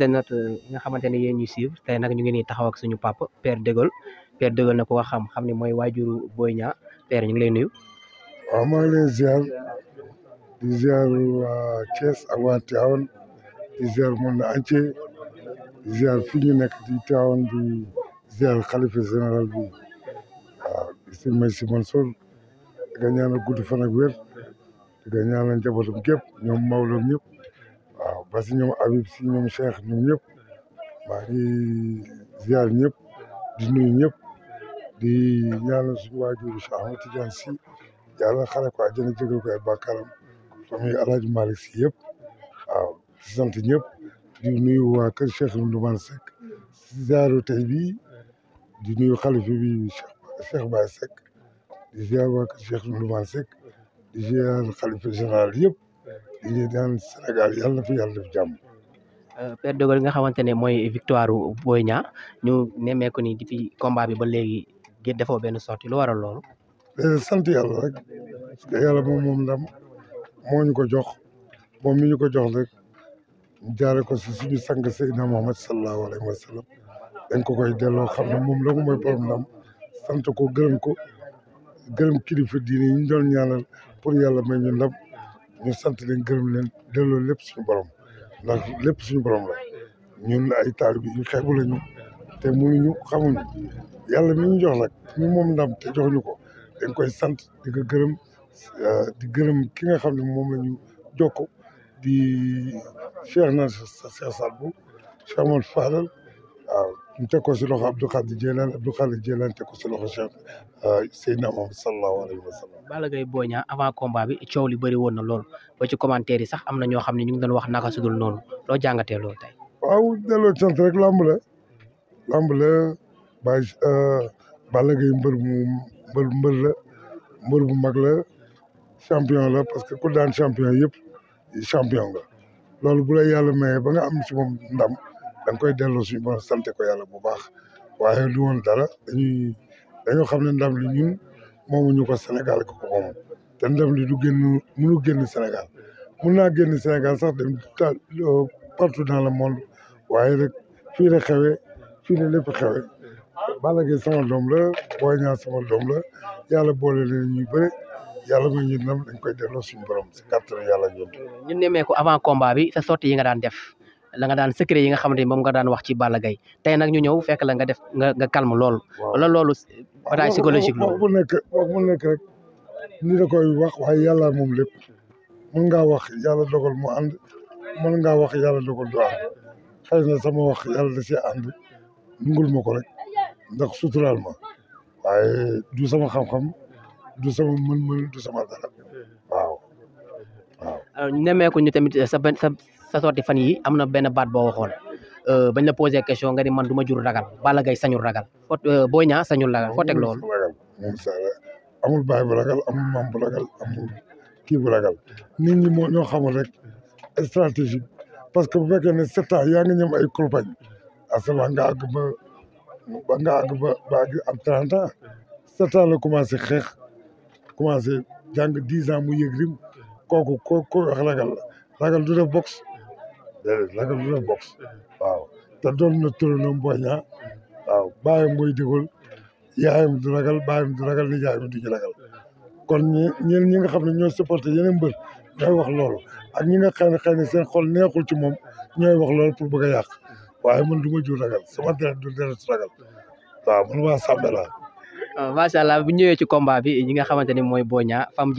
internet nga xamante ne yéen ñu suivre tey nag ñu ngi nii taxaw ak suñu papa Père de Gueule na ko wax xam ne mooy waajuru Boy Niang Père ñu ngi lay nuyu. waaw maa ngi lay ziar di ziar waa Thiès ak waa Tivaouane di ziar monde entier di ziar fi ñu nekk di Tivaouane di ziar xalifa général bi waaw di si may si Mansour di nga ñaanal gudd fan ak wér di nga ñaanal njabootam gépp ñoom Maodo ñëpp waaw ba si ñoom Habib si ñoom Cheikh ñoom ñëpp maa ngi ziar ñëpp di nuyu ñëpp di ñaanal suñu waajur Cheikh Ahmed Tidiane Sy yàlla xare ko àjjana jégal ko ay bàkkaaram famille Alaaji Malick Sy yëpp waaw di sant ñëpp di nuyu waa kër Cheikh Ndoumane Seck si ziaru tey bii di nuyu xalifa bi Cheikh Baye Seck di ziar waa kër Cheikh Ndoumane Seck di ziar xalifa général yëpp di ñaan Sénégal yàlla na fi yàlla def jàmm. Père de Gueule nga xamante ne mooy victoire Boy Niang ñu nemmeeku ni depuis combat bi ba léegi gën defoo benn sortie lu waral loolu. sant yàlla rek parce que yàlla moom ndam moo ñu ko jox moom mi ñu ko jox rek jaare ko si suñu sang Seydina Muhammad sallallahu alayhi wa sallam dañ ko koy delloo xam ne moom la mooy borom ndam sant ko gërëm kilifa diine yi ñu doon ñaanal pour yàlla may ñu ndam ñu sant leen gërëm leen delloo lépp suñu borom ndax lépp suñu borom la ñun ay taalibe yu xeebu lañu te mënuñu xamuñu yàlla mi ñu jox nag ñu moom ndam te jox ñu ko dañ koy sant di ko gërëm di gërëm ki nga xam ne moom la ñu jokk di Cheikh na Cheikh Sadbou Cheikh Amadou Fadal waaw ñu teg ko si loxo Abdou Khadir Djeylani teg ko si loxo Cheikh Seydina Mohamed sallallahu alayhi wa sallam. Balla Gaye Boy Niang avant combat bi coow li bëri woon na lool ba ci commentaire yi sax am na ñoo xam ne ñu ngi doon wax naka sudul noonu loo jàngatee loolu tey. waaw delloo sant rek lamb la bàyyi Balla Gaye mbër la mbër bu mag la champion la parce que ku daan champion yëpp champion nga loolu bu la yàlla mayee ba nga am ci moom ndam da nga koy delloo suñu borom sant ko yàlla bu baax waaye du woon dara dañoo xam ne ndam li ñun moomuñu ko Sénégal ko moom te ndam li du mënu génn Sénégal mun naa génn Sénégal sax dem partout dans le monde waaye rek fii la xewee fii la lépp xewee Balla Gaye sama doom la Boy Niang sama doom la yàlla boole leen ñuy bëre yàlla may ñu ndam dañ koy delloo suñu borom si kàttanu yàlla ñun nemmeeku avant combat bi sa sortie yi nga daan def la nga daan secret yi nga xamante ni moom nga daan wax ci Balla Gaye tey nag ñu ñëw fekk la nga def nga calme lool. wala loolu bataille psychologique loolu. wax mu nekk rek ni da koy wax waaye yàlla moom lépp mën ngaa wax yàlla dogal mu ànd mën ngaa wax yàlla dogal du ànd xëy na sama wax yàlla da see ànd nungul ma ko rek ndax suturaal ma waaye du sama xam-xam du sama mën-mën du sama dara waaw. nemmeeku ñu tamit sa sorti fan yi am na benn baat boo waxoon bañ la posé question nga ni man du ma jur ragal Balla Gaye sañul ragal Boy Niang sañul ragal foo teg loolu. moom sa amul baay bu ragal amul maam bu ragal amul kii bu ragal nit ñi ñoo xamul rek stratégie parce que bu fekkee ne 7 ans yaa ngi ñëm ay campagne asama nga àgg ba àgg am 30 ans 7 ans la commencé xeex commencé jàng 10 ans mu yëg rim kooku ko wax ragal du def boxe déedéet ragal du def boxe waaw te doon na turandoom Boy Niang waaw baayam mooy dégol yaayam du ragal baayam du ragal nijaayam du ci ragal kon ñi nga xam ne ñoo supporté yeneen mbër ñooy wax loolu ak ñi nga xëy na seen xol neexul ci moom ñooy wax loolu pour bëgg a yàq waaye man du ma jur ragal sama deret du deret ragal waaw man waa Sàmbe laa. macha allah bu ñëwee ci combat bi ñi nga xamante ni mooy Boy Niang fa mu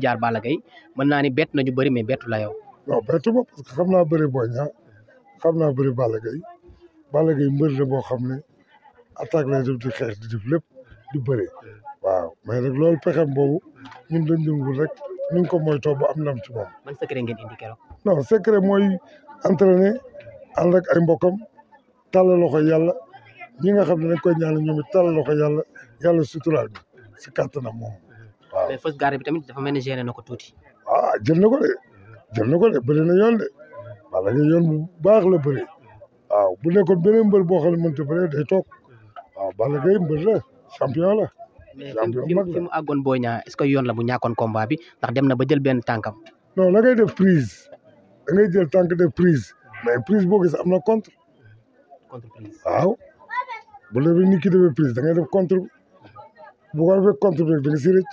jaar Balla Gaye mën naa ni bett nañu bëri mais bettu la yow. non bettu ma parce que xam naa bëri Boy Niang xam naa bëri Balla Gaye mbër la boo xam ne attaque lay def di xeex di def lépp di bëri waaw mais rek loolu pexem boobu ñun dañ dungul rek ñu ngi ko moytoo ba am ndam ci moom. man secret ngeen indi keroog. non secret mooy entraîner ànd ak ay mbokkam tàllal loxo yàlla ñi nga xam ne dañ koy ñaanal ñoom it tàllal loxo yàlla suturaal bi si kàttanam moom waaw. mais fausse garde bi tamit dafa mel ni gêné na ko tuuti. jël na ko de bëri na yoon de Balla Gaye yoon bu baax la bëri waaw bu nekkoon beneen mbër boo xam ne mënta bëri day toog waaw Balla Gaye mbër la champion la. mais fi mu àggoon Boy Niang est-ce que yoon la bu ñàkkoon combat bi ndax dem na ba jël benn tànkam. non da ngay def prise da ngay jël tànk def prise mais prise boo gis am na contre. prise waaw bu la nit ki defee prise da ngay def contre bi bu ko defee contre bi da nga si rëcc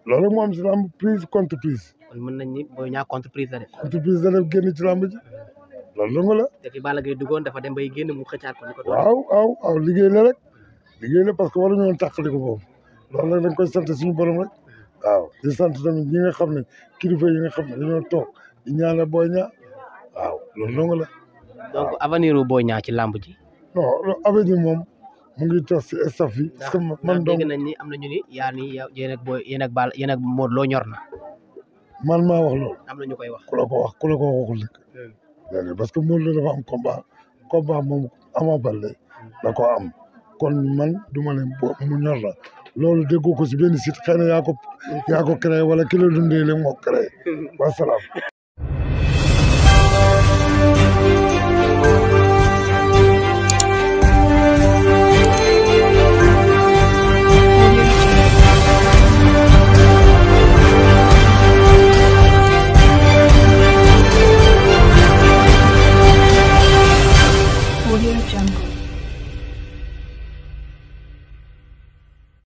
loolu moo am si lamb prise contre prise. kon mën nañ ni Boy Niang contre prise la def. contre prise da def génn ci lamb ji loolu la nga la. te fi Balla Gaye duggoon dafa dem bay génn mu xëccaat ko ni ko. waaw liggéey la rek liggéey la parce que waruñu woon tàqali ko foofu loolu nag dañ koy sant suñu borom rek waaw di sant tamit ñi nga xam ne kilifa yi nga xam ne dañoo toog di ñaanal Boy Niang waaw loolu la. donc avenir u Boy Niang ci lamb ji. non avenir moom mu ngi toog si staff yi. parce que man dégg nañ ni am na ñu ni yaa ni yéen ak Boy yéen ak Balla yéen ak Modou Lo ñor na. man maa wax loolu. am na ñu koy wax. ku la ko waxul rek. parce que Modou Lo dafa am combat moom Ama Baldé da ko am kon man du ma ne mu ñor la loolu déggoo ko si benn site xëy na yaa ko créé wala ki la dundee moo créé wasalaam.